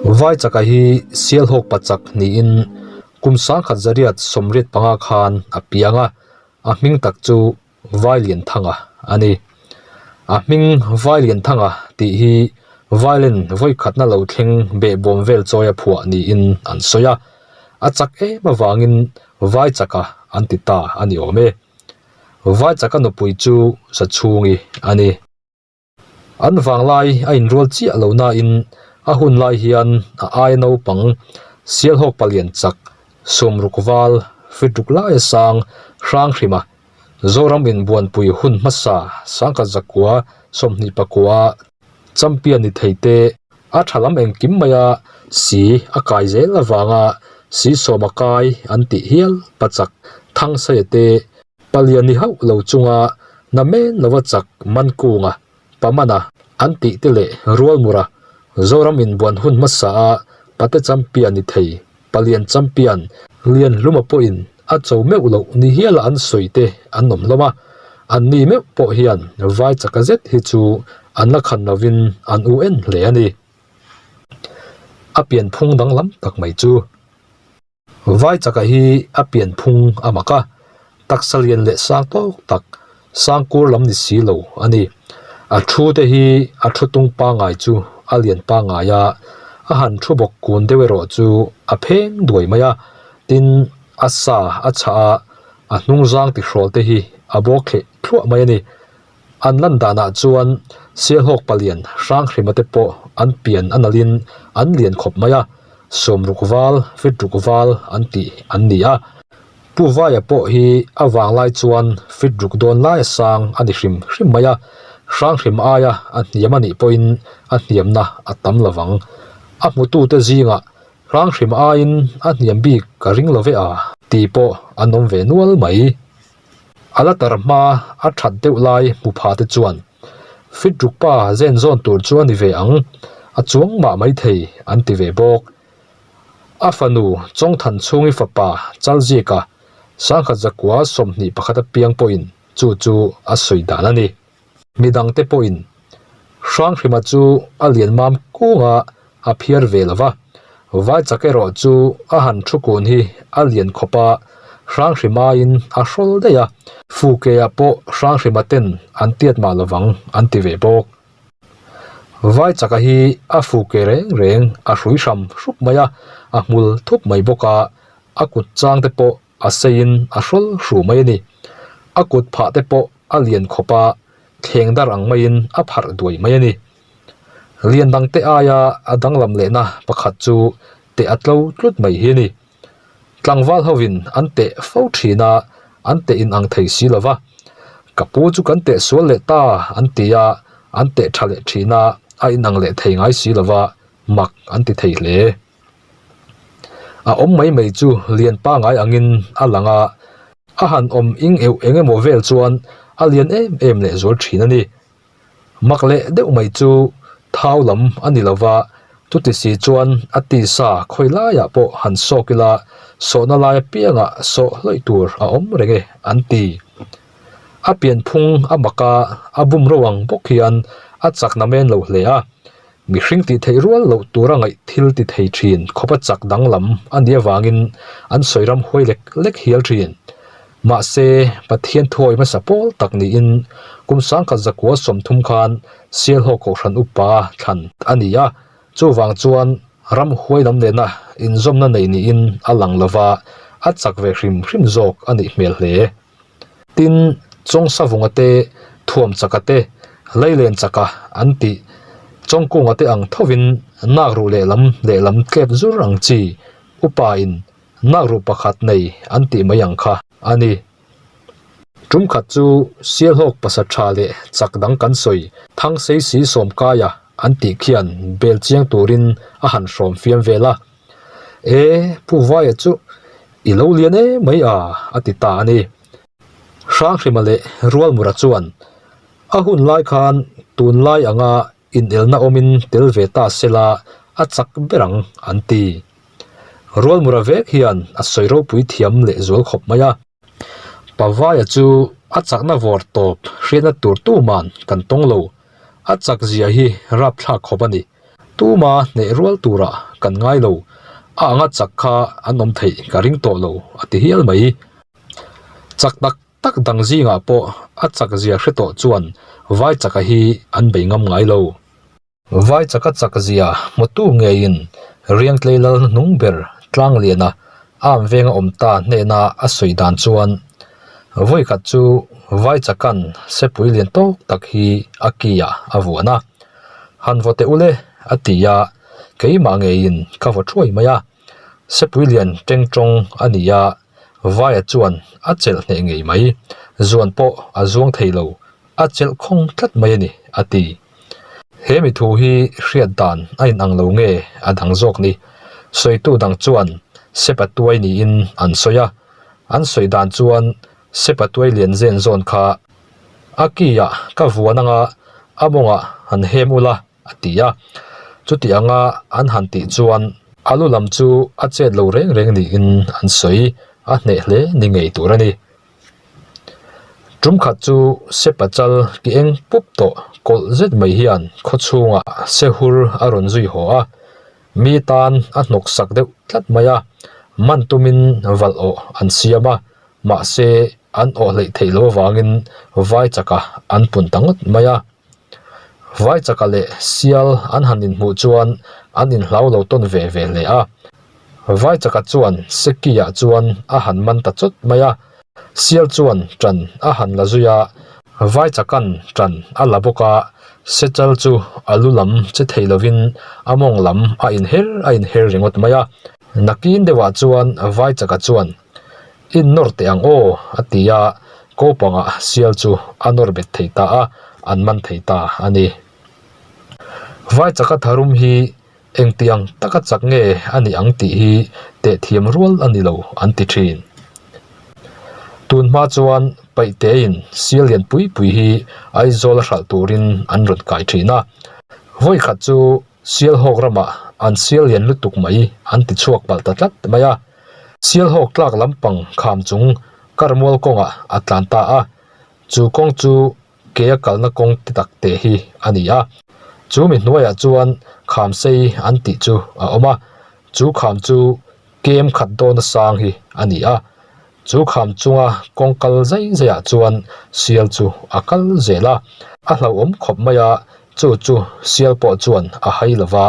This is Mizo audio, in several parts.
Vaichaka hi Sialhawk pachak niin kum 1885 khan a piang a, a hming tak chu Vailianthanga a ni. A hming Vailianthanga tih hi violin vawikhatna lo thleng behbawm vel chawia phuah niin an sawi a, a chak em avangin Vaichaka an ti ta a ni awm e. Vaichaka nupui chu Zachhungi a ni. An vanglai a inrual chiah lo nain a hun lai hian a aia naupang Sialhawk palian chak sawmruk val fit ruk laia sang hrang hrima Zoram inbuanpui hun hmasa sangkhat zakua 29 a champion ni thei te a tha lam engkim maia si a kai zel avanga si sawma kai an tih hial pachak Thangsaia te Palian ni hauh lo chunga na men lova chak Mankunga, Pamana an tih te leh Rualmura, Zoram inbuan hun hmasa a Pate Champion ni thei, Palian Champion, Lianhluma pawhin a cho meuh loh ni hiala an sawi te an awm hlawm a, an ni meuh pawh hian vai chaka zet hi chu an la khan lovin an u en hle a ni. A pianphung danglam tak mai chu. Vaichaka hi a pianphung a mak a, taksa lian leh sang tawk tak, sangkur lam ni si lo a ni. A thu te hi a thu tung pangngai chu a lian pangngai a, a han thu bawk kun deuh erawh chu a pheng duai mai a, tin a sa a chhah a, a hnung zang tihrawl te hi a bawk thleh thluah mai a ni. An lan danah chuan Sialhawk palian Hranghrima te pawh an pian a nalhin an lian khawp mai a, sawmruk val, fit ruk val an tih an ni a. Pu Vaia pawh hi a vanglai chuan fit ruk dawn laia sang a ni hrim hrim mai a, Hranghrima aia a hniam a nih pawhin a hniamna a tam lo vang. A hmutute zingah Hranghrima aiin a hniam bik ka ring lo ve a tih pawh an awm ve nual mai. A la tar hma a that deuh lai hmu pha te chuan fit ruk pa zen zawn tur chu a ni ve ang, a chuang mah maithei an ti ve bawk. A fanu Chawngthan chhungi fapa Chalzika sangkhat zakua 21 apiang pawhin chu chu a sawi dan a ni. Midangte pawhin Hranghrima chu a lian mam kunga a phiar ve lo va, Vaichak erawh chu a han thu kun hi a lian khawp a, Hranghrimaiin a hrawl daih a, Fukeah pawh Hranghrima ten an tiat mah lovang an ti ve bawk. Vaichaka hi a fuke reng reng a hrui hram hrup mai a, a hmul thup mai bawk a, a kut chang te pawh a seiin a hrawl hru mai a ni. A kut phah te pawh a lian khawp a, thleng dar ang maiin a pharh duai mai a ni. Lian dangte aia a danglam lehna pakhat chu teh a tlo tlut mai hi a ni. Tlangval hovin an teh fo thin a, an teh inang thei si lo va. Ka pu chu kan teh sual leh ta an ti a, an teh tha leh thin a, a inang leh thei ngai si lo va, mak an ti thei hle. A awm mai mai chu lian pangai angin a lang a, a han awm ing euh eng emaw vel chuan a lian em em leh zual thin a ni. Mak leh deuh mai chu thau lam a ni lo va, chuti si chuan a tisa khawi laiah pawh han sawk ila sawhna lai apiangah sawh hlawih tur a awm reng e an ti. A pianphung a mak a, a bumro ang bawk hian a chakna men lo hle a, Mihring tih theih rual loh tura ngaih thil ti thei thin khawpa chak danglam a nih avangin an sawi ram huai lek lek hial thin. Mahse, Pathian thuawi hmasa pawl tak niin kum 1930 khan Sialhawk Kohhran Upa thlan a ni a, chuvang chuan ram huai lam nena inzawmna nei niin a lang lova, a chak ve hrim hrim zawk a nih hmel hle. Tin, Chawngsavunga te, Thuamchaka te, Leilenchaka an tih Chawngkunga te ang thovin nakruh lehlam lehlam tlep zur ang chi upain nakruh pakhat nei an tih mai ang kha a ni. Tum khat chu Sialhawk pasat tha leh chak dang kan sawi Thangsei si Sawmkaia an tih khian bel chiang turin a han hrawm fiam vel a. E, Pu Vaia chu i lo lian em mai a, a ti ta a ni. Hranghrima leh Rualmura chuan a hun lai khan tunlai anga inelna awmin tel ve ta sela a chak ber ang an ti. Rualmura vek hian a sawi ropui thiam leh zual khawp mai a. Pavaia chu a chakna vawr tawp hriatna tur tuman kan tawng lo. A chak zia hi rapthlak khawp a ni. Tuma hneh rual turah kan ngai lo, a anga chak kha an awm theih ka ring tawh lo, a ti hial mai. Chak tak tak dang zingah pawh a chak zia hre tawh chuan vai chaka hi an bei ngam ngai lo. Vai chaka chak zia hmutu ngeiin Riangtlei lal hnuhnung ber Tlangliana am venga awm ta hnena a sawi dan chuan vawikhat chu vai chakan sepui lian tawk tak hi a ki-ah a vuan a, Han vaw teh ule a ti a, keimah ngeiin ka vaw thuai mai a, sepui lian teng tawng a ni a, Vaia chuan a chelh hneh ngei mai, zuan pawh a zuang thei lo, a chelh khawng tlat mai a ni, a ti. He mi thu hi hriat dan a inang lo nge a dang zawk ni? Sawitu dang chuan Sepa tuai niin an sawi a, an sawi dan chuan Sepa tuai lian zen zawn kha a ki-ah ka vuan anga a mawngah han hem ula, a ti a. Chuti anga an han tih chuan a lu lam chu a chet lo reng reng niin an sawi, a hneh hle ni ngei tur a ni. Tum khat chu Sepa chal ki eng pup tawh kawlh zet mai hian khaw chhungah sehur a rawn zui haw a, mi tan a hnawk sak deuh tlat mai a, man tumin valh awh an siam a, mahse an awh hleih theih loh avangin vai chaka an pun ta ngawt mai a. Vai chaka leh sial an han inhmuh chuan an inhlau lo tawn ve ve hle a. Vai chaka chuan Seki-ah chuan a han man ta chawt mai a, sial chuan ṭan a han la zui a, vai chakan ṭan a la bawk a, sechal chu a lu lam che thei lovin a mawng lam a inher a inher ringawt mai a. Nakin deuhah chuan vai chaka chuan, In nawr teh ang aw, a ti a, kopangah sial chu a nawr bet thei ta a, an man thei ta a ni. Vai chaka tharum hi Engtiang taka chak nge a nih ang tih hi tehthiam rual a ni lo an ti thin. Tun hma chuan Paihtein sial lian pui pui hi Aizawl a hralh turin an rawn kai thin a. Vawi khat chu Sialhawk ramah an sial lian lutuk mai an ti chhuak palh ta tlat mai a. Sialhawk tlak lampang kham chung karmual kawngah a tlan ta a. Chu kawng chu Ke a kalna kawng ti tak te hi a ni a, chu mi hnuaiah chuan kham sei an tih chu a awm a, chu kham chu kem khat dawna sang hi a ni a, chu kham chunga kawng kal zai zaiah chuan sial chu a kal zel a, a hlauhawm khawp mai a, chu chu sial pawh chuan a hai lo va,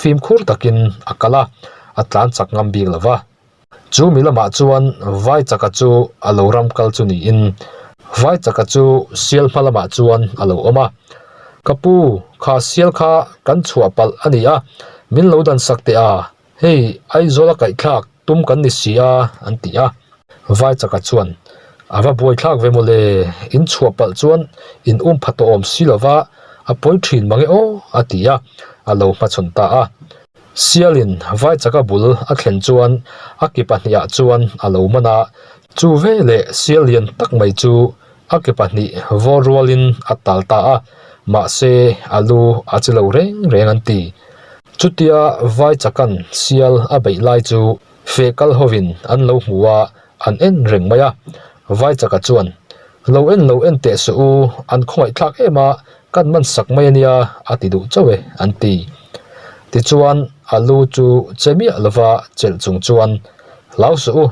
fimkhur takin a kal a, a tlan chak ngam bik lo va. Chu mi lamah chuan vai chaka chu a lo ram kal chu niin vai chaka chu sial hma lamah chuan a lo awm a. Ka pu, kha sial kha kan chhuah palh a ni a, min lo dan sak teh a, hei Aizawl a kaihthlak tum kan ni si a, an ti a. Vai chaka chuan, A va buaithlak ve mawle, in chhuah palh chuan in um pha tawh awm si lova, a pawi thin mange aw, a ti a, a lo hmachhawn ta a. Sialin Vaichaka bul a thlen chuan a ke pahnihah chuan a lo man a, chu veleh sial lian tak mai chu a ke pahnih vawr rualin a tal ta a, mahse a lu a che lo reng reng an ti. Chutia Vaichakan sial a beih lai chu feh kal hovin an lo hmu a, an en reng mai a. Vaichaka chuan, Lo en lo en teh suh u, an khawngaihthlak em a, Kan man sak mai a nia a ti duh chauh e an ti. Tichuan a lu chu che miah lova chelh chung chuan hlau suh u,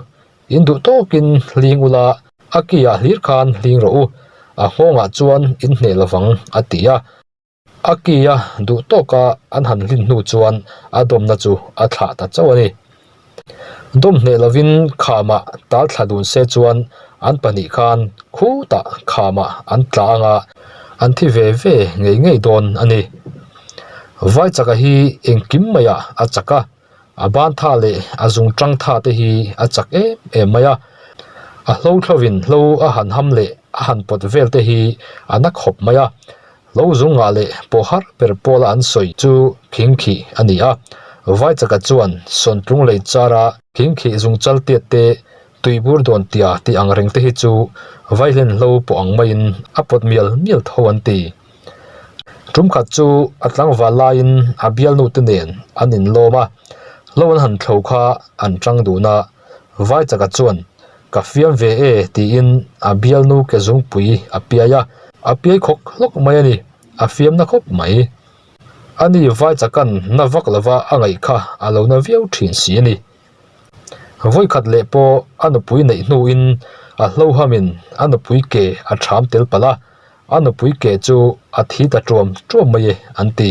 in duh tawkin hling ula a ki-ah hlir khan hling rawh u, a nghawngah chuan in hneh lovang a ti a. A ki-a duh tawka an han hlin hnu chuan a dawmna chu a thlah ta chauh a ni. Dawm hneh lovin khamah tal thla dun se chuan an pahnih khan khutah khamah an tla ang a, an thi ve ve ngei ngei dawn a ni. Vaichaka hi engkim maiah a chak a, a ban tha leh a zung tang tha te hi a chak em em mai a, a hlo thlovin hlo a han ham leh a han pawt vel te hi a na khawp mai a, Lo zungah leh pawh har ber pawla an sawi chu khingkhih a ni a, Vaichaka chuan Sawntlung lei chara khingkhih zungchal tiat te, tuibur dawn tia tih ang reng te hi chu vaihlen hlo pawh ang maiin a pawt mial mial tho an ti. Tum khat chu a tlangval laiin a bialnu te nen an inlawm a, hlo an han thlo kha an tang dun a, Vaichaka chuan Ka fiam ve e tiin a bialnu ke zungpui a piai a, a piai khawk hlawk mai a ni, a fiamna khawp mai. Ani Vaichakan na vak lova a ngaih kha a lo na viau thin si a ni. Vawikhat leh pawh a nupui neih hnuin a hlohamin a nupui ke a ṭham tel palh a, a nupui ke chu a thi ta ṭuam ṭuam mai e an ti.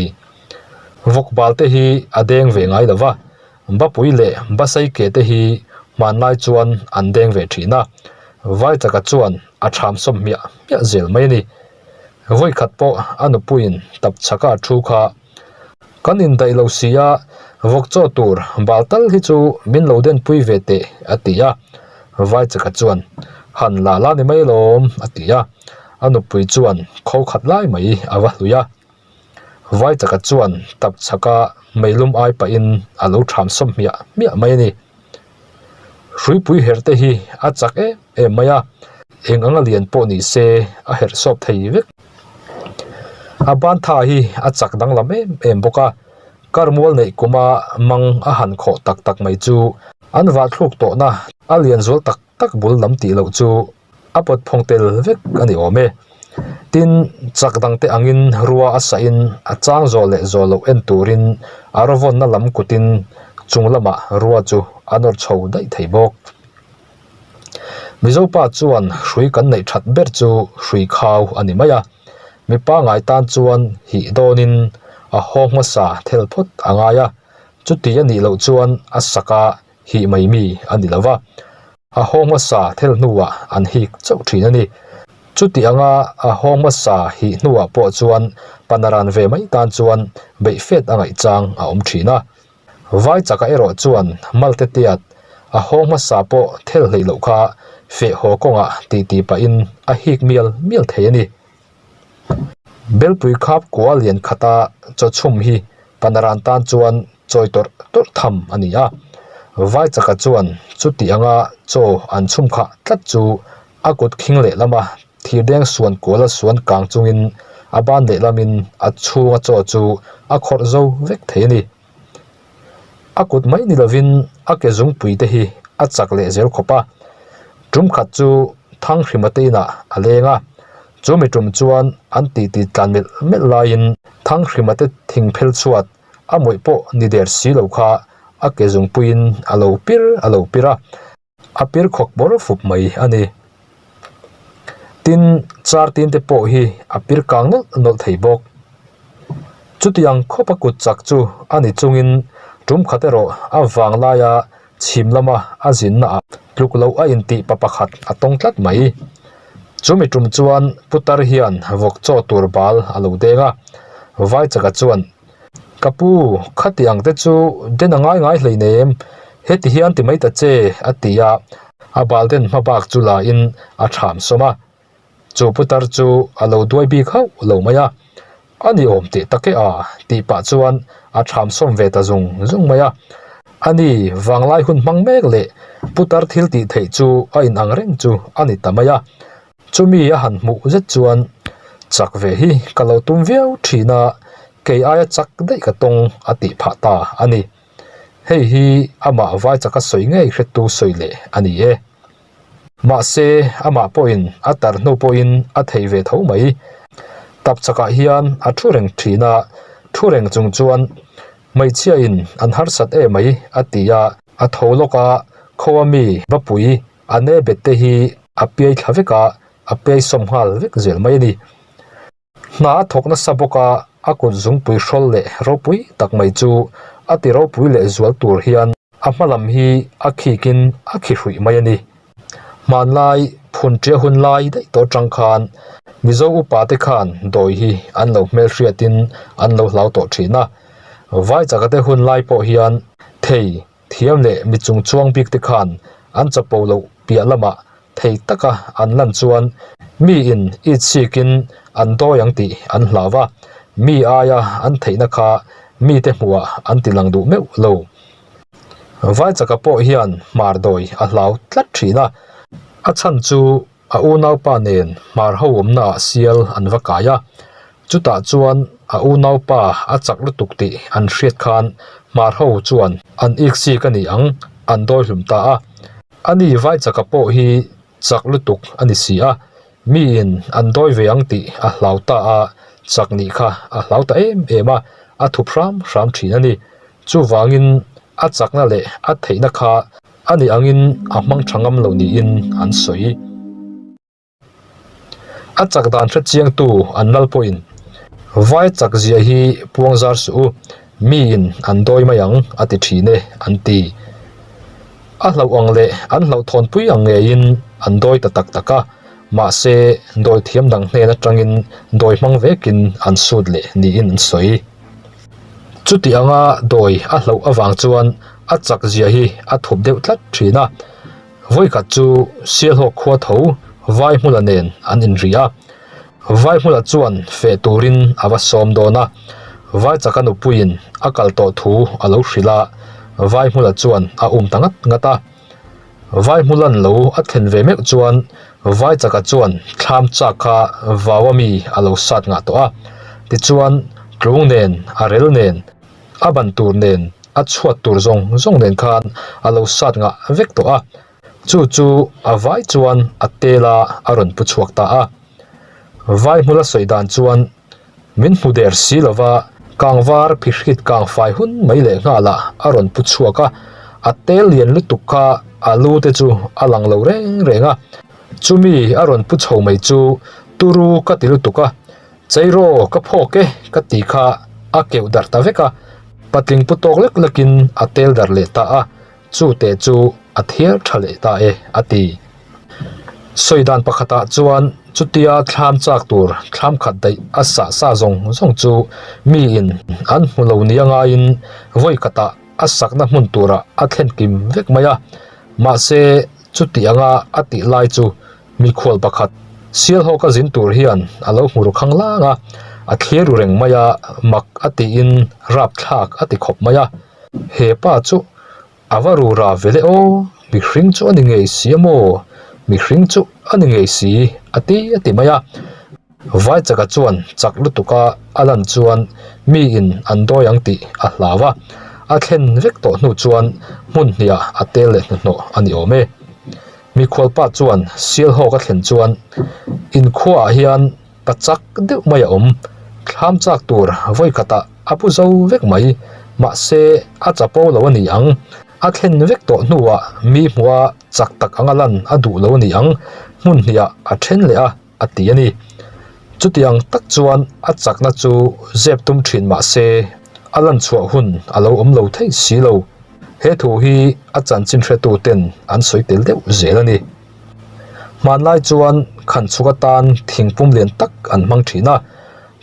Vawkbal te hi a deng ve ngai lo va, Bapui leh Basai ke te hi hmanlai chuan an deng ve ṭhin a, Vaichaka chuan a ṭham sawm hmiah hmiah zel mai a ni. Vawikhat pawh a nupuiin tapchhaka a ṭhu kha Kan indaih lo si a, vawk chaw tur bal tal hi chu min lo denpui ve teh a ti a. Vaichaka chuan, Han la la ni mai lawm a ti a. A nupui chuan kho khat lai mai a va hlui a. Vaichaka chuan tapchhaka meilum ai pahin a lo ṭham sawm hmiah hmiah mai a ni. Hruipui herh te hi a chak em em mai a, eng anga lian pawh ni se a herh sawp thei vek. A ban tha hi a chak danglam em em bawk a, kar mual neih kuma mang a han khawh tak tak mai chu an vah thluk tawhna a lian zual tak tak bul lam tih loh chu a pawt phawng tel vek a ni awm e. Tin, chak dangte angin rua a sahin a chang zawh leh zawh loh en turin a rawvawnna lam kutin chung lamah rua chu a nawr chho daih thei bawk. Mizo pa chuan hrui kan neih that ber chu hrui khau a ni mai a, mi pangngai tan chuan hih dawnin a haw hmasa thel phawt a ngai a, chuti a nih loh chuan a saka hih mai mi a ni lo va, a haw hmasa thel hnuah an hik chauh thin a ni. Chuti anga a haw hmasa hih hnuah pawh chuan panaran ve mai tan chuan beih fet a ngaih chang a awm thin a. Vai chaka erawh chuan malte tiat a haw hmasa pawh thel hleih loh kha feh haw kawngah titi pahin a hik mial mial thei a ni. Belpui khap kua lian khata chaw chhum hi panaran tan chuan chawi tawrh tawrh tham a ni a. Vai chaka chuan chuti anga chaw an chhum khah tlat chu a kut khing lehlama thirdeng suan kuala suan kang chungin a ban lehlamin a chhunga chaw chu a khawrh zo vek thei a ni. A kut mai ni lovin a ke zungpui te hi a chak leh zel khawp a, tum khat chu Thanghrima te inah a leng a, chu mi tum chuan an titi tlan melh melh laiin Thanghrima te thing phel chhuat a mawih pawh ni der si lo kha a ke zungpuiin a lo pir a lo pir a. A pir khawk bawr fup mai a ni. Tin, char tin te pawh hi a pir kang nawlh nawlh thei bawk. Chutiang khawp a kut chak chu a ni chungin tum khat erawh a vang laia chhim lama a zinna ah tluk loh a intih pa pakhat a tawng tlat mai. Chumi tum chuan putar hian vawk chaw tur bal a lo deng a, Vaichaka chuan Ka pu, khati ang te chu den a ngai ngai hleinem, heti hian ti mai ta che, a ti a, a bal den hma bak chu la in a ṭham sawm a. Chu putar chu a lo duai bik hauh lo mai a, a ni awm teh tak e a, tih pah chuan a ṭham sawm ve ta zung zung mai a. A ni, vanglai hun hmang mek leh putar thil tih theih chu a inang reng chu a ni ta mai a. Chumi a han hmuh zet chuan chak ve hi ka lo tum viau thin a, kei aia chak daih ka tawng a tih phah ta a ni. Hei hi amah vai chaka sawi ngei hretu sawi leh a ni e. Mahse, amah pawhin a tar hnu pawhin a thei ve tho mai. Tap chakah hian a thu reng thin a, thu reng chung chuan hmeichhiain an harsat e mai a ti a, a tho lawk a, khawa mi Bapui A ne bet te hi a piai thla vek a, a piai sawm nghal vek zel mai a ni. Hna a thawk nasa bawk a, a kut zungpui hrawl leh ropui tak mai chu a ti ropui leh zual tur hian a hma lam hi a khikin a khi hruih mai a ni. Hmanlai phun ṭia hun lai daih tawh aṭang khan Mizo upa te khan dawi hi an lo hmelhriatin an lo hlau tawh ṭhin a. Vaichaka te hun lai pawh hian thei Thiam leh mi chung chuang bik te khan an chapo loh piah lamah thei taka an lan chuan mi in it sikin an dawi ang tih an hlau a, mi aia an theihna kha mite hmuhah an ti lang duh meuh lo. Vaichaka pawh hian hmar dawi a hlau tlat thin a, a chhan chu A unaupa nen hmar ho awmnaah sial an va kai a, chutah chuan a unaupa a chak lutuk tih an hriat khan hmar ho chuan an iksik a ni ang an dawi hlum ta a. Ani Vaichaka pawh hi chak lutuk a ni si a, miin an dawi ve ang tih a hlau ta a, chak nih kha a hlau ta em em a. a thup hram hram thin a ni. Chuvangin a chakna leh a theihna kha a nih angin a hmang tha ngam lo niin an sawi. A chak dan hre chiangtu an lal pawhin vai chak zia hi puang zar suh u, miin an dawi mai ang a ti thin e an ti. A hlauh ang leh an hlauhthawnpui ang ngeiin an dawi ta tak tak a, mahse dawi thiam dang hnen atangin dawi hmang vekin an sut leh niin an sawi. Chuti anga dawi a hlauh avang chuan a chak zia hi a thup deuh tlat thin a. Vawikhat chu Sialhawk khua tho Vaihmula nen an inri a, Vaihmula chuan feh turin a va sawm dawn a, Vaichaka nupuiin a kal tawh thu a lo hrilh a, Vaihmula chuan a um ta ngat ngat a. Vaihmulan lo a thlen ve meuh chuan Vaichaka chuan thlam chak kha vau a mi a lo sat ngah tawh a, tichuan tlung nen a rel nen, A ban tur nen, a chhuat tur zawng zawng nen khan a lo sat ngah vek tawh a, chu chu a vai chuan a tel a a rawn pu chhuak ta a. Vai hmula sawi dan chuan min hmu der si lova kangvar phihrit kang fai hun mai leh nghalah a rawn pu chhuak a, a tel lian lutuk kha a lu te chu a lang lo reng reng a, chumi a rawn pu chho mai chu turu ka ti lutuk a, Cheiraw ka phawk e ka ti kha a keuh darh ta vek a, patling pu tawk lek lekin a tel darh leh ta a, chu teh chu a thiar tha leh ta e a ti. Sawi dan pakhatah chuan chutia thlam chak tur thlam khat daih a sah sa zawng zawng chu miin an hmu lo nia ngaiin vawi khatah a sakna hmun turah a thlen kim vek mai a, mahse chuti anga a tih lai chu Mikhual pakhat Sialhawka zin tur hian a lo hmu ru khang lang a, a thlir ru reng mai a, mak a tiin rapthlak a ti khawp mai a. He pa chu a va ru ra ve le aw, mihring chu a ni ngei si a maw, mihring chu a ni ngei si a ti a ti mai a. Vaichaka chuan chak lutuka a lan chuan miin an dawi ang tih a hlau a, a thlen vek tawh hnu chuan hmun hniah a tel leh hnuhnawh a ni awm e. Mikhualpa chuan Sialhawk a thlen chuan inkhuaah hian pa chak deuh mai a awm, thlam chak tur vawikhatah a pu zo vek mai, mahse a chapo lo a ni ang, a thlen vek tawh hnuah mi hmuha chak tak anga lan a duh lo a ni ang, hmun hniah a then leh a. a ti a ni. Chutiang tak chuan a chakna chu zep tum thin mah se a lan chhuah hun a lo awm lo thei si lo. He thu hi a chanchin hretu ten an sawi tel deuh zel a ni. Hmanlai chuan khanchhuk atan thingpum lian tak an hmang thin a,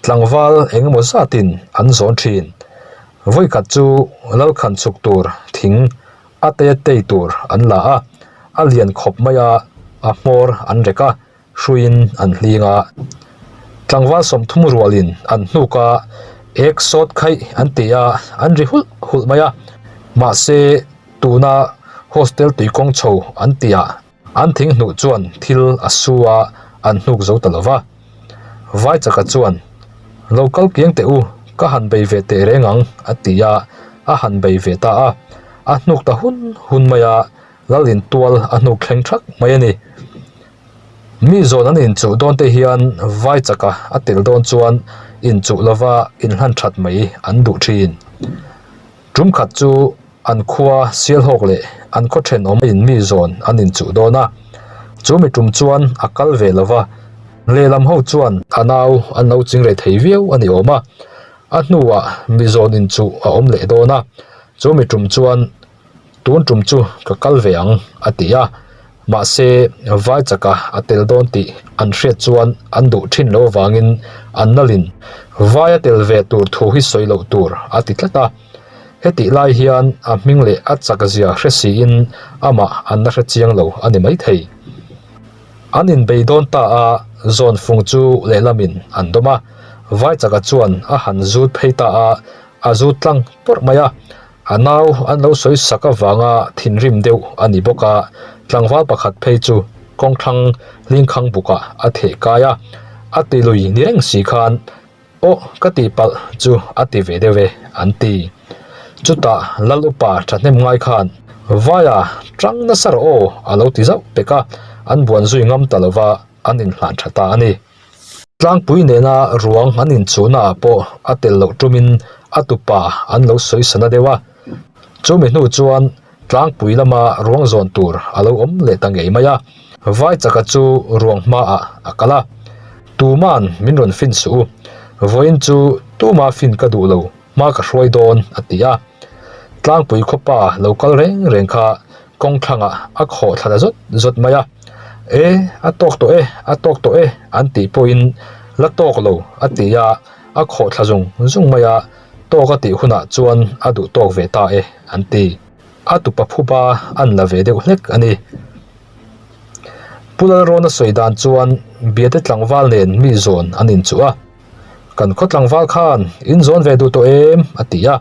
tlangval eng emaw zatin an zawn thin. Vawikhat chu lal khanchhuk tur thing a tei a tei tur an la a, a lian khawp mai a, a hmawr an rek a, hruiin an hling a, tlangval 30 rualin an hnuk a, ek sawt khaih an ti a, an ri hulh hulh mai a, mahse tuna hostel tuikawng chho an tih ah an thing hnuh chuan thil a su a, an hnuk zo ta lo va. Vaichaka chuan, Lo kal kiang teh u, ka han bei ve teh reng ang a ti a, a han bei ve ta a, a hnuk ta hun hun mai a, Lalin tual a hnuk thleng thak mai a ni. Mi zawn an inchuh dawn te hian vai chaka a tel dawn chuan inchuh lova inhlan that mai an duh thin. Tum khat chu an khua Sialhawk leh an khaw thenawm in mi zawn an inchuh dawn a, chu mi tum chuan a kal ve lova, lehlam ho chuan a nau an lo ching rei thei viau a ni awm a, a hnuah mi zawn inchuh a awm leh dawn a, chu mi tum chuan Tun tum chu ka kal ve ang a ti a, mahse vai chaka a tel dawn tih an hriat chuan an duh thin lo avangin an nalin vai a tel ve tur thu hi sawi loh tur a ti tlat a. Hetih lai hian a hming leh a chak zia hre siin amah an la hre chiang lo a ni maithei. An inbei dawn ta a, zawn fung chu lehlamin an dawm a, vai chaka chuan a han zut phei ta a, a zut tlang pawrh mai a. A nau an lo sawi sak avanga thinrim deuh a ni bawk a, tlangval pakhat phei chu kawngthlang hlingkhang bukah a theh kai a, a ti lui ni reng si khan Aw ka tih palh chu a ti ve deuh e an ti. Chutah Lal upa thahnem ngai khan Vaia tang nasa rawh aw a lo ti zauh pek a, an buan zui ngam ta lova an inhlan tha ta a ni. Tlangpui nena ruang an inchuhnaah pawh a tel loh tumin. A tupa an lo sawi sana deuh a. Chumi hnu chuan tlangpui lama ruang zawn tur a lo awm leh ta ngei mai a. Vaichaka chu ruang hmaah a kal a. Tuma'n min rawn fin suh u. Vawiin chu tuma fin ka duh lo, hma ka hruai dawn, a ti a. Tlangpui khawpa lo kal reng reng kha kawng thlangah a khawh thla ta zawt zawt mai a. E, a tawk tawh e, a tawk tawh e, an tih pawhin la tawk lo, a ti a, a khawh thla zung zung mai a. Tawk a tih hunah chuan a duh tawk ve ta e, an ti. A tupa phupa an la ve deuh hlek a ni. Pu Lalrawna sawi dan chuan Biate tlangval nen mi zawn an inchuh a. Kan khaw tlangval khan in zawn ve duh tawh em? a ti a.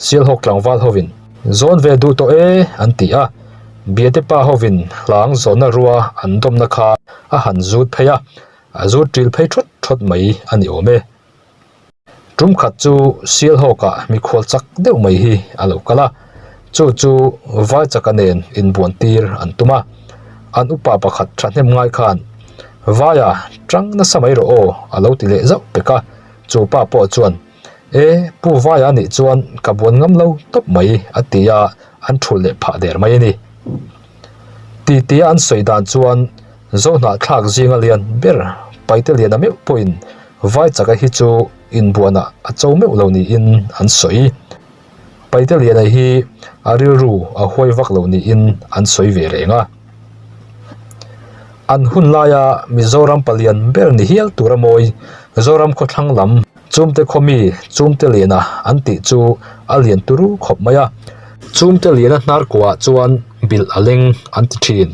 Sialhawk tlangval hovin zawn ve duh tawh e an ti a. Biate pa hovin hlang zawnna rua an dawmna kha a han zut phei a, a zut ṭil phei ṭhawt ṭhawt mai a ni awm e. Tum khat chu Sialhawkah mikhual chak deuh mai hi a lo kal a, chu chu Vaichaka nen inbuan tir an tum a. An upa pakhat thahnem ngai khan, Vaia, tang nasa mai rawh aw a lo ti leh zauh pek a, chu pa pawh chuan, E, Pu Vaia anih chuan ka buan ngam lo tawp mai a ti a, an thulh leh phah der mai a ni. Titia an sawi dan chuan Zohnahthlak zinga lian ber Paite Liana meuh pawhin Vaichaka hi chu inbuanah a cho meuh lo niin an sawi. Paite Liana hi a rilru a huai vak lo niin an sawi ve reng a. An hun laia Mizoram palian ber ni hial tura mawi Zoram khawthlang lam Chumte khaw mi Chumte Liana an tih chu a lian turu khawp mai a. Chumte Liana hnar kuahah chuan bilh a leng an ti thin.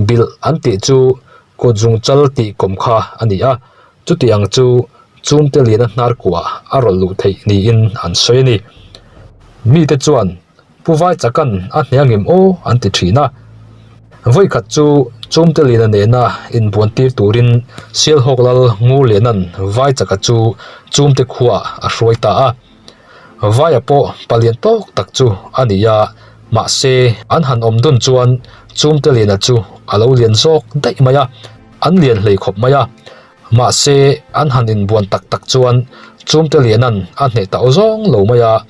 Bilh an tih chu kut zungchal tih kawm kha a ni a, chuti ang chu Chumte Liana hnar kuah a rawlh luh theih niin an sawi a ni. Mite chuan Pu Vaichakan a hne angem aw an ti thin a. Vawikhat chu Chumte Liana nena inbuan tir turin Sialhawk Lal Ngurlianan Vaichaka chu Chumte khuaah a hruai ta a. Vaia pawh palian tawk tak chu a ni a, mahse an han awm dun chuan Chumte Liana chu a lo lian zawk daih mai a, an lian hlei khawp mai a. Mahse an han inbuan tak tak chuan Chumte Liana'n a hneh ta aw zawng lo mai a.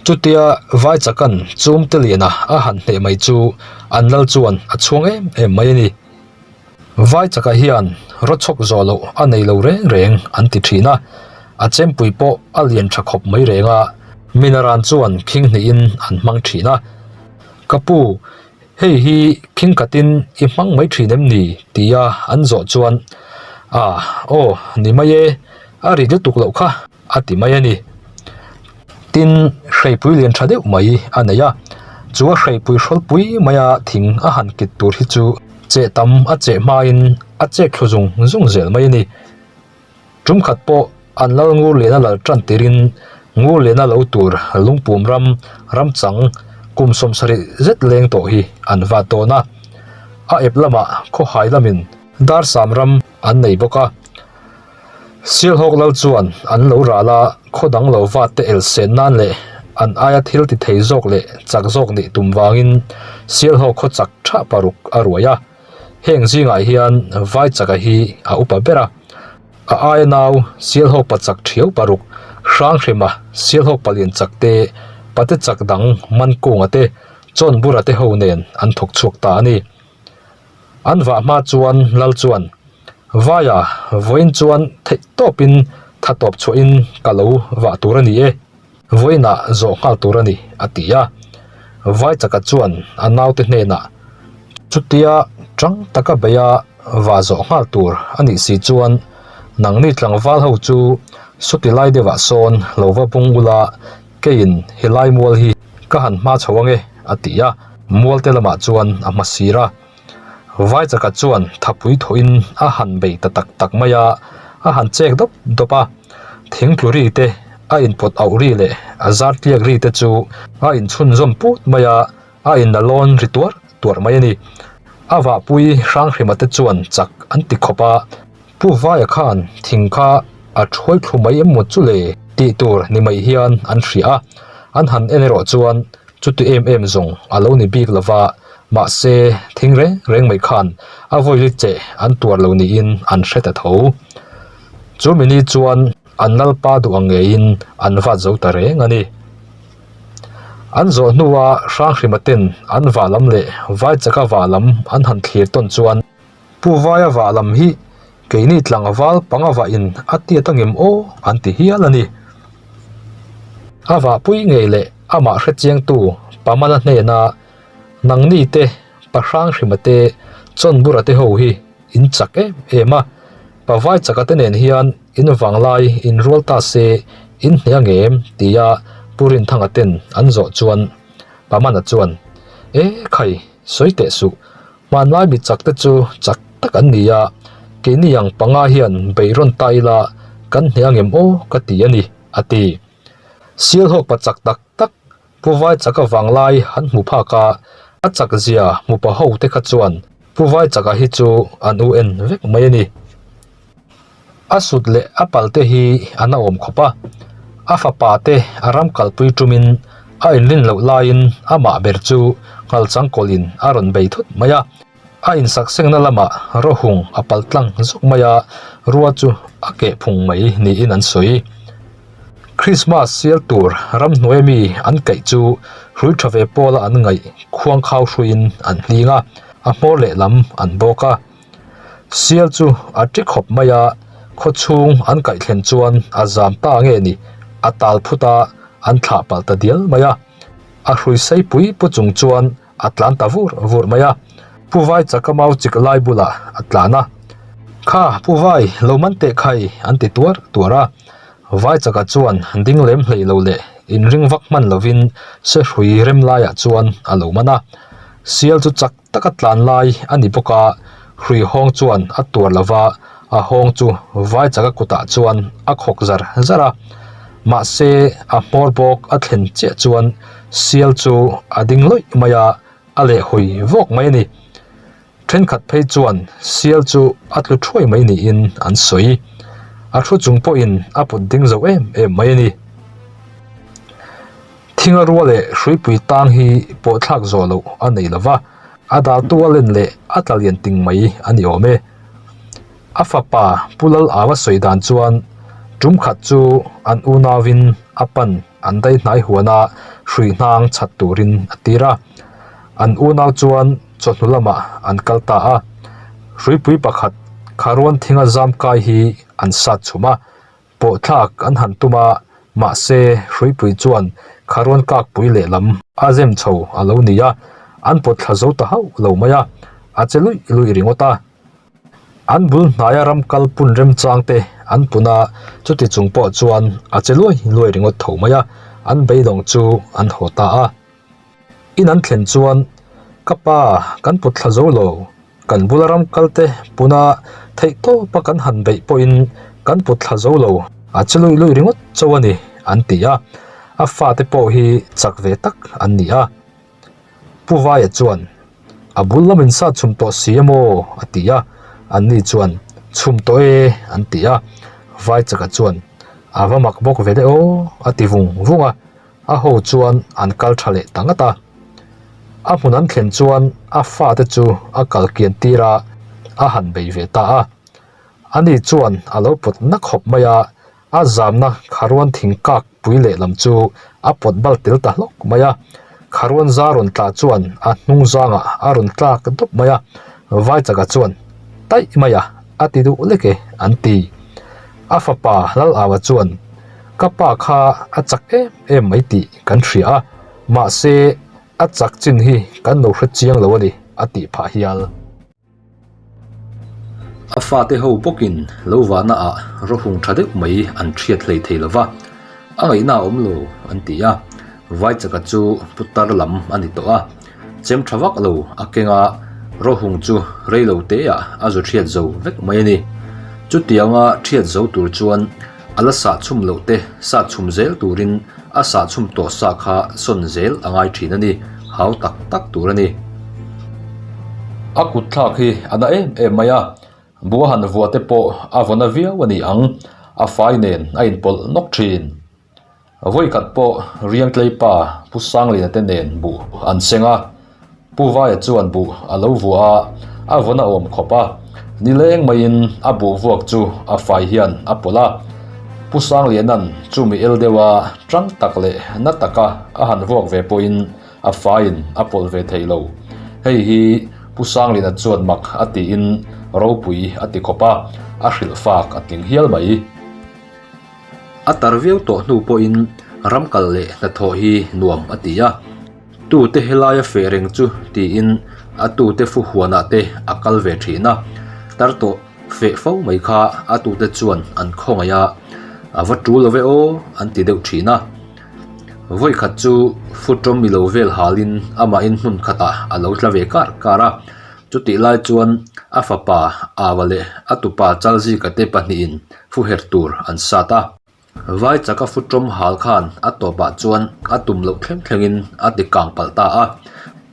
Chutia Vaichaka'n Chumte Liana a han hneh mai chu an lal chuan a chhuang em em mai a ni. Vaichaka hian rawchhawk zawh loh a nei lo reng reng an ti thin a, a chempui pawh a lian tha khawp mai reng a, minaran chuan khing hnihin an hmang thin a. Ka pu, hei hi khing khatin i hmang mai thin em ni? tia an zawh chuan, A, aw, ni mai e, a ri lutuk loh kha. a ti mai a ni. Tin, hreipui lian tha deuh mai a nei a, chu a hreipui hrawlpui maia thing a han kit tur hi chu cheh tam a cheh hmain a chek thlu zung zung zel mai a ni. Tum khat pawh an lal ngur liana lal tan tirin ngur liana lo tur lungpum ram ramchang kum 70 zet leng tawh hi an vat dawn a, a ep lamah khawhai lamin darsam ram an nei bawk a. Sialhawk lal chuan an lo ral a, khaw dang lo vat te el sen nan leh an aia thil ti thei zawk leh chak zawk nih tum vangin Sialhawk khaw chak tha paruk a ruai a. Heng zingah hian Vaichaka hi a upa ber a, a aia nau Sialhawk pa chak thiau paruk, Hranghrima Sialhawk palian chak te, pate chak dang Mankunga te, Chawnbura te ho nen an thawk chhuak ta a ni. An vah hma chuan lal chuan, Vaia, vawiin chuan theih tawpin tha tawp chhuahin ka lo vah tur a ni e, vawiinah zawh nghal tur a ni, a ti a. Vaichaka chuan a naute hnenah, Chutia tang taka beia vah zawh nghal tur a nih si chuan nangni tlangval ho chu suti lai deuhah sawn lo va bung ula, Keiin helai mual hi ka han hma chho ange a ti a, mualte lamah chuan a hma sir a. Vaichaka chuan thapui thawhin a han bei ta tak tak mai a, a han chek dawp dawp a. Thingtlu ri te, a inpawt auh ri leh a zar tliak ri te chu a inchhunzawm put mai a, a inla lawn ri tuar tuar mai a ni. A vahpui Hranghrima te chuan chak an ti khawp a. Pu Vaia khan thing kha a thuai thlu mai em maw chu le tih tur ni mai hian an hria a, an han en erawh chuan chuti em em zawng a lo ni bik lova, mahse thing reng reng mai khan a vawili che an tuar lo niin an hre ta tho. Chu mini chuan an lalpa duh ang ngeiin an vat zo ta reng a ni. An zawh hnua Hranghrima ten an vah lam leh Vaichaka vah lam an han thlir tawn chuan Pu Vaia vah lam hi keini tlangval panga vah in a tiat angem aw an ti hial a ni. A vahpui ngei leh amah hrechiangtu Pamana hnena nangni te Pa Hranghrima te Chawnbura te ho hi in chak em em a, Pa Vaichaka te nen hian in vanglai in rual ta se in hneh angem tia Pu Rinthanga ten an zawh chuan Pamana chuan E khai sawi teh suh Hmanlai mi chak te chu chak tak an ni a, keini ang panga hian bei rawn ta ila kan hneh angem aw ka ti a ni, a ti. Sialhawk pa chak tak tak Pu Vai Chaka vanglai han hmu phak a, a chak zia hmu pa ho te kha chuan Pu Vai Chaka hi chu an u en vek mai a ni. A sut leh a pal te hi a na awm khawp a, a fapa te a ram kalpui tumin a inrin loh laiin amah ber chu nghalchang kawlhin a rawn bei thut mai a, a insak sengna lamah rawhung a pal tlang zuk mai a, rua chu a keh phung mai niin an sawi. Krismas sial tur ramhnuai mi an kaih chu hrui tha ve pawla an ngaih khuangkhau hruiin an hling a, a hmawr lehlam an bawk a. Sial chu a ṭi khawp mai a, khaw chhung an kaih thlen chuan a zam ta nge ni, a tal phut a, an thlah palh ta dial mai a. A hrui sei pui pu chung chuan a tlan ta vur vur mai a, Pu Vai chaka mau chik lai bulah a tlan a. Kha, Pu Vai, lo man teh khai, an ti tuar tuar a. Vai chaka chuan ding lem hlei lo leh inring vak hman lovin se hrui rem laiah chuan a lo man a. Sial chu chak taka tlan lai a ni bawk a, hrui hawng chuan a tuar lo va, a hawng chu vai chaka kutah chuan a khawk zar zar a. Mahse, a hmawr bawk a thlen chiah chuan sial chu a ding lawih mai a, a leh hawi vawk mai a ni. Thenkhat phei chuan sial chu a tlu thuai mai niin an sawi. A thu chung pawhin a put ding zo em em mai a ni. Thinga rua leh hruipui tang hi pawhthlak zawh loh a nei lo va, a daltu a len leh a tla lian ting mai a ni awm e. A fapa Pu Lal Ava sawi dan chuan tum khat chu an unauin a pan an dai hnai huana hrui hnang chhat turin a tir a. An unau chuan chawhnu lamah an kal ta a, hruipui pakhat kharuan thinga zam kai hi an sat chhum a. Pawhthlak an han tum a, mahse hruipui chuan kharuan kakpui lehlam a zem chho a lo ni a, an pawt thla zo ta hauh lo mai a, a che luih luih ringawt a. An bul hnaia ram kal pun remchang te an pun a, chuti chung pawh chuan a che luai luai ringawt tho mai a, an beidawng chu an haw ta a. In an thlen chuan, Ka pa, kan put thla zo lo. Kan bula ram kal te puna theih tawpa kan han beih pawhin kan put thla zo lo. A che lui lui ringawt chauh a ni, an ti a. A fate pawh hi chak ve tak an ni a. Pu Vaia chuan, A bul lam in sat chhum tawh si emaw? a ti a. Anni chuan, Chhum tawh e, an ti a. Vaichaka chuan, A va mak bawk ve le aw, a ti vung vung a. A ho chuan an kal tha leh ta ngat a. A hmun an thlen chuan a fate chu a kal kian tir a, a han bei ve ta a. Ani chuan a lo pawt na khawp mai a, a zamna kharuan thing kak pui lehlam chu a pawt bal tel ta hlawk mai a. Kharuan za rawn tla chuan a hnung zangah a rawn tlak dawp mai a, Vaichaka chuan, Taih mai a, a ti duh lek e, an ti. A fapa Lalawa chuan, Ka pa kha a chak em em mai tih kan hria a, mahse a chak chin hi kan lo hre chiang lo a ni, a tih phah hial. A fate ho bawkin lo vahna ah rawhung tha deuh mai an thiat hlei thei lo va, a ngaihna a awm lo an ti a, Vaichaka chu putar lam a ni tawh a, Chem tha vak lo a keng a, rawhung chu rei lo te ah a zu thiat zo vek mai a ni. Chutianga thiat zo tur chuan a la sah chhum loh te sat chhum zel turin a sah chhum tawh sa kha sawn zel a ngai thin a ni, hau tak tak tur a ni. A kut thlak hi a na em em mai a, bua han vuah te pawh a vaw na viau a ni ang, a fai nen a inpawlh nawk thin. Vawikhat pawh Riangtlei pa Pu Sangliana te nen buh an seng a, Pu Vaia chuan buh a lo vuah a, a vawn a awm khawp a, nileng maiin a buh vuak chu a fai hian a pawlh a. Pu Sangliana'n chumi el deuha tang tak leh na taka a han vuak ve pawhin a faiin a pawlh ve thei lo. Hei hi Pu Sangliana chuan mak a tiin ropui a ti khawp a, a hrilh fak a tling hial mai. A tar viau tawh hnu pawhin ram kal leh hnathawh hi nuam a ti a. Tute helaia feh reng chu tiin a tute fu huanah te a kal ve thin a, tar tawh feh fo mai kha a tute chuan an khawngaih a, a va tul lo ve aw an ti deuh thin a. Vawikhat chu futrawm milo vel halin amahin hmun khatah a lo tla ve kar kar a, chutih lai chuan a fapa Ava leh a tupa Chalzika te pahnihin fuher tur an sat a. Vai chaka futrawm hal khan a tawpah chuan a tum loh thleng thlengin a ti kang palh ta a.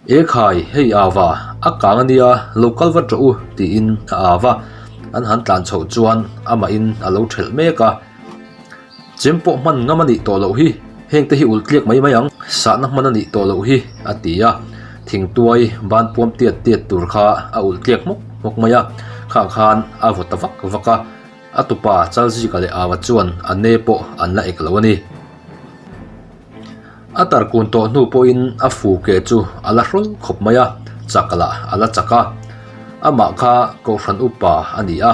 E khai, hei Ava, a kang a nia, lo kal vat rawh u, tiin a Ava an han tlan chhoh chuan amahin a lo thelh mek a. Chem pawh hman ngam a nih tawh loh hi, hengte hi ulh tliak mai mai ang, sahna hman a nih tawh loh hi, a ti a. Thingtuai ban puam tiat tiat tur kha a ulh tliak hmawk hmawk mai a, khah khan a vaw ta vak vak a. A tupa Chalzika leh Awa chuan a ne pawh an la ek lo a ni. A tarkun tawh hnu pawhin a fu ke chu a la hrawl khawp mai a, chak lah a la chak a. Amah kha Kohhran upa a ni a,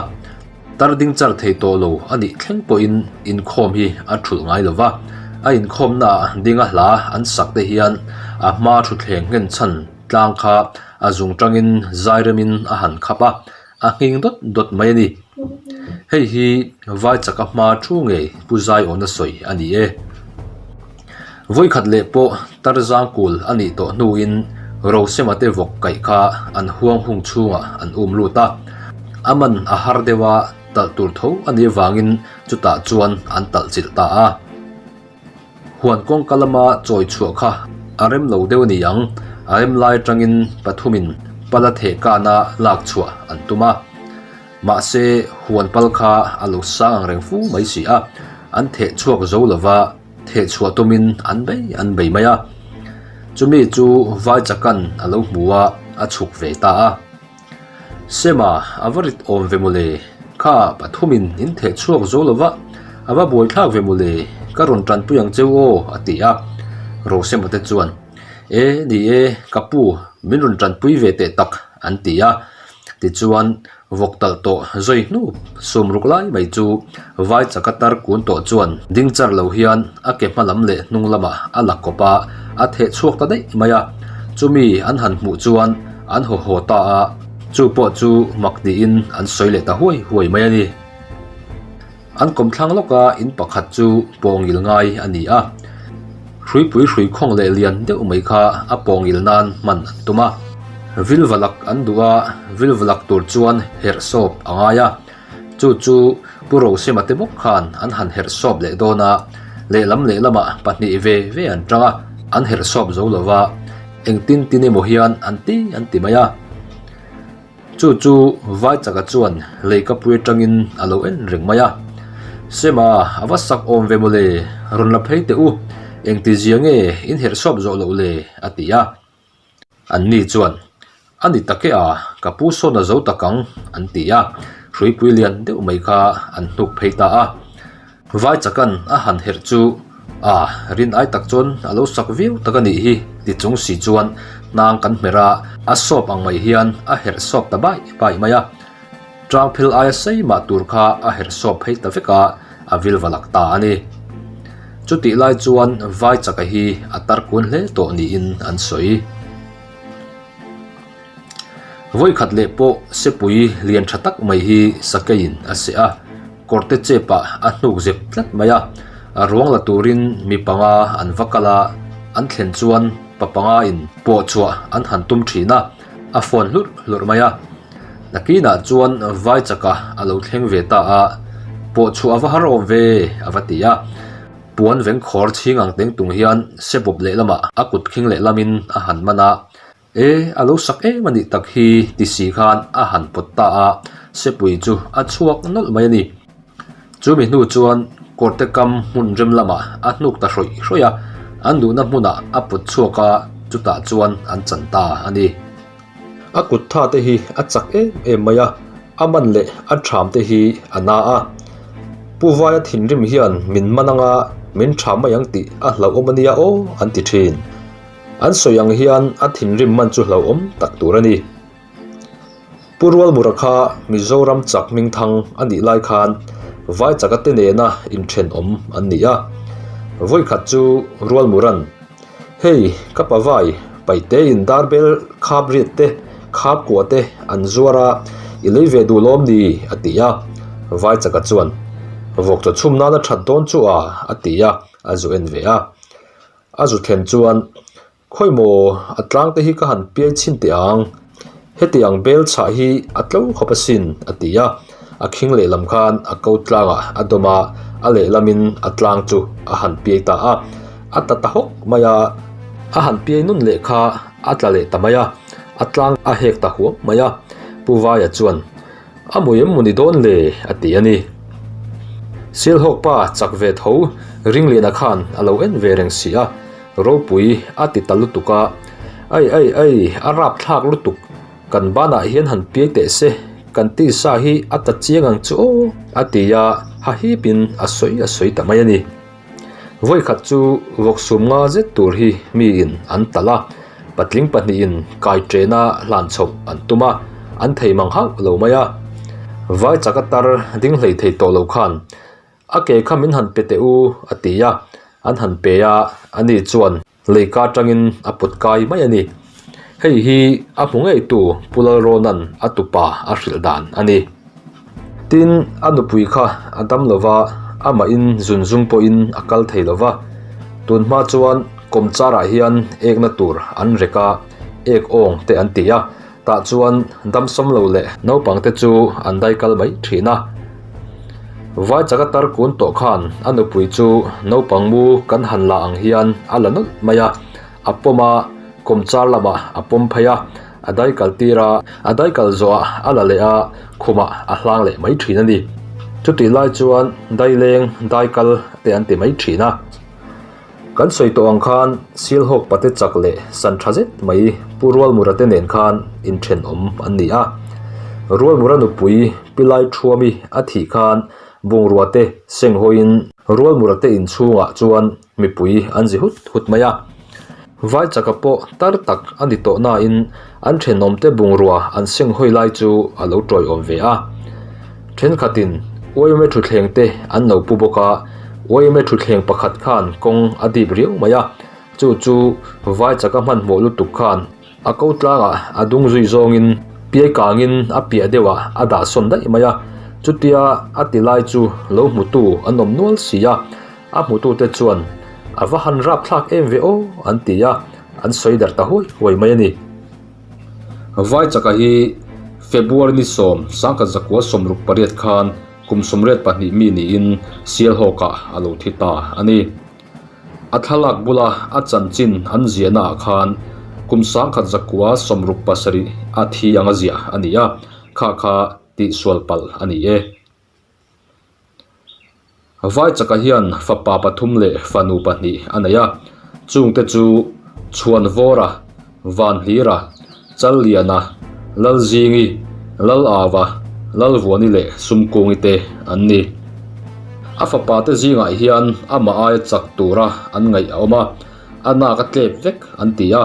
tar ding char thei tawh lo a nih thleng pawhin inkhawm hi a thulh ngai lo va. A inkhawmnaah dinga hla an sak te hian a hma thutthleng nghen chhan tlang kha a zung tangin zairemin a han khap a, A nghing dawt dawt mai a ni. Hei hi vai chaka hma thu ngei Pu Zaiawna sawi a ni e. Vawikhat leh pawh Tarzang kul a nih tawh hnuin Rosema te vawk kaih kha an huang hung chhungah an um lut a. A man a har deuh a, talh tur tho a nih avangin chutah chuan an talh chilh ta a. Huan kawngka lama chawi chhuah kha a rem lo deuh a ni ang, a rem lai atangin pathumin pala theh kana lak chhuah an tum a. Mahse, huan pal kha a lo sang ang reng fu mai si a, an theh chhuak zo lova theh chhuah tumin an bei an bei mai a. Chumi chu Vaichakan a lo hmu a, a chhuk ve ta a. Sema, a va rit awm ve mawle, kha pathumin in theh chhuak zo lo va, a va buai thlak ve mawle, ka rawn tanpui ang cheu aw, a ti a. Rosema te chuan, E, ni e, ka pu, min rawn tanpui ve teh tak, an ti a. Tichuan, vawk talh tawh zawi hnu sum ruk lai mai chu vai chaka tar kun tawh chuan ding char lo hian a ke hma lam leh hnung lamah a la kawp a, a theh chhuak ta daih mai a. Chumi an han hmuh chuan An haw haw ta a, chu pawh chu mak tiin an sawi leh ta huai huai mai a ni. An kawmthlang lawka in pakhat chu pawngil ngai a ni a, hruipui hrui khawng leh lian deuh mai kha a pawngil nan hman an tum a. Vilvalak an duh a, vilvalak tur chuan herh sawp a ngai a, Chu chu Pu Rosema te bawk khan an han herh sawp leh dawn a, lehlam lehlamah pahnih ve ve an tang a, an herh sawp zo lo va, engtin tin emaw hian an ti an ti mai a. Chu chu Vaichaka chuan leikapui atangin a lo en reng mai a, Sema a va sak awm ve mawle, rawn la phei teh u, engtizia nge in herh sawp zawh loh le? a ti a. Anni chuan, A ni tak e a, ka pu sawn a zo tak ang, an ti a, hruipui lian deuh mai kha an hnuk phei ta a. Vai chakan a han herh chu, A, rin ai tak chuan a lo sak viau tak a nih hi, ti chung si chuan hnang kan hmer a, a sawp ang mai hian a herh sawp ta baih baih mai a. Tangphel aia sei mah tur kha a herh sawp phei ta vek a, a vil va lak ta a ni. Chutih lai chuan vai chaka hi a tar kun hle tawh niin an sawi. Vawikhat leh pawh sepui lian tha tak mai hi sakeiin a seh a, kawrte chepah a hnuk zep tlat mai a. A ruang la turin mi panga an va kal a, an thlen chuan pa panga in pawh chhuah an han tum thin a, a fawn hlurh hlurh mai a. Nakinah chuan vai chaka a lo thleng ve ta a, pawh chhuah a va har awm ve a va ti a. Puan veng khawr chhing ang teng tung hian sebawp lehlamah a kut khing lehlamin a han man a, E, a lo sak em a nih tak hi ti si khan a han pawt ta a, sepui chu a chhuak nawlh mai a ni. Chumi hnu chuan kawrte kam hmun rem lamah a hnuk ta hrawih hrawih a, an duhna hmunah a pawt chhuak a, chutah chuan an chan ta a ni. A kut tha te hi a chak em em mai a, a man leh a tham te hi a na a. Pu Vaia thinrim hian min man anga min tha mai ang tih a hlauhawm a nia aw an ti thin. An sawi ang hian a thinrim man chu hlauhawm tak tur a ni. Pu Rualmura kha Mizoram chak hmingthang a nih lai khan Vaichaka te nena inthenawm an ni a. Vawikhat chu Rualmura'n, Hei, ka pa vai, paitein darbel khap riat te, khap kua te an zuar a, i lei ve duh lawm ni? a ti a. Vaichaka chuan, Vawk chaw chhum nana that dawn chu a, a ti a, a zu en ve a. A zu thlen chuan, Khawi maw, a tlang te hi ka han piai chhin teh ang, heti ang bel chhah hi a tlo khawp asin, a ti a. A khing lehlam khan a ko tlangah a dawm a, a lehlamin a tlang chu a han piai ta a. A tla ta hawk mai a, a han piai nun leh kha a tla leh ta mai a, a tlang a hek ta huam mai a. Pu Vaia chuan, A mui em mawni dawn le? a ti a ni. Sialhawk pa chak ve tho Ringliana khan a lo en ve reng si a, ropui a ti ta lutuk a, Ai ai ai, a rapthlak lutuk, kan banah hian han piai teh se, kan tisa hi a ta chiang ang chu aw, a ti a, hahipin a sawi a sawi ta mai a ni. Vawikhat chu vawksum nga zet tur hi miin an talh a, patling pahnihin kai ṭena hlan chhoh an tum a, an thei mang hauh lo mai a. Vai chak a tar ding hlei thei tawh lo khan, A ke kha min han pe teh u, a ti a, an han pe a, ani chuan Leika atangin a put kai mai a ni. Hei hi a hmu ngeitu Pu Lalrawna'n a tupa a hrilh dan a ni. Tin, a nupui kha a dam lo va, amahin zun zung pawhin a kal thei lo va. Tun hma chuan kawmcharah hian ekna tur an rek a, ek awng te an ti a, Tah chuan damsawm lo leh naupang te chu an dai kal mai thin a. Vai chaka tar kun tawh khan a nupui chu naupang mu kan han la ang hian a la nawlh mai a, a pawm a, kawmchar lamah a pawm phei a, a dai kal tir a, a dai kal zawhah a la leh a, khumah a hlang leh mai thin a ni. Chutih lai chuan daileng dai kal te an ti mai thin a. Kan sawi tawh ang khan Silhawk pate chak leh san tha zet mai Pu Rualmura te nen khan inthenawm an ni a. Rualmura nupui Pi Laithuami a thih khan bungrua te senghawiin Rualmura te inchhungah chuan mipui an zi hut hut mai a. Vai chaka pawh tar tak a ni tawh nain an thenawmte bungrua an senghawi lai chu a lo tawiawm ve a. Thenkhatin uaime thutthleng te an lo pu bawk a, uaime thutthleng pakhat khan kawng a dip riau mai a, chu chu vai chaka hmanhmawh lutuk khan a ko tlangah a dung zui zawngin piai kangin a piah deuhah a dah sawn daih mai a, chutia a ti lai chu lo hmutu an awm nual si a. A hmutute chuan, A va han rapthlak em ve aw, an ti a, an sawi darh ta huai huai mai a ni. Vaichaka hi February ni sawm, sangkhat zakua 68 khan kum 32 mi niin Sialhawkah a lo thi ta a ni. A thlalak bula a chanchin an ziahnaah khan kum sangkhat zakua 67 a thi anga ziah a ni a, kha kha tihsual palh a ni e. Vaichaka hian fapa pathum leh fanu pahnih a nei a, chungte chu Chhuanvawra, Vanhlira, Challiana, Lalzingi, Lalava, Lalvuani leh Sumkungi te an ni. A fapa te zingah hian amah aia chak tura an ngaih a awm a, a nak a tlep vek an ti a.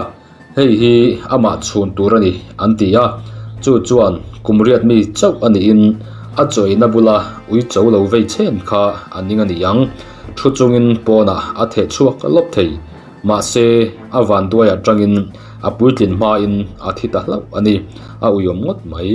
Hei hi amah chhun tur a ni, an ti a. Chu chuan kum riat mi chauh a niin a chawiina bula ui cho lo vei chen kha a ning a ni ang. Thu chungin pawnah a theh chhuak lawp thei. Mahse, a vanduai atangin a puitlin hmain a thi ta hlauh a ni. A uiawm ngawt mai.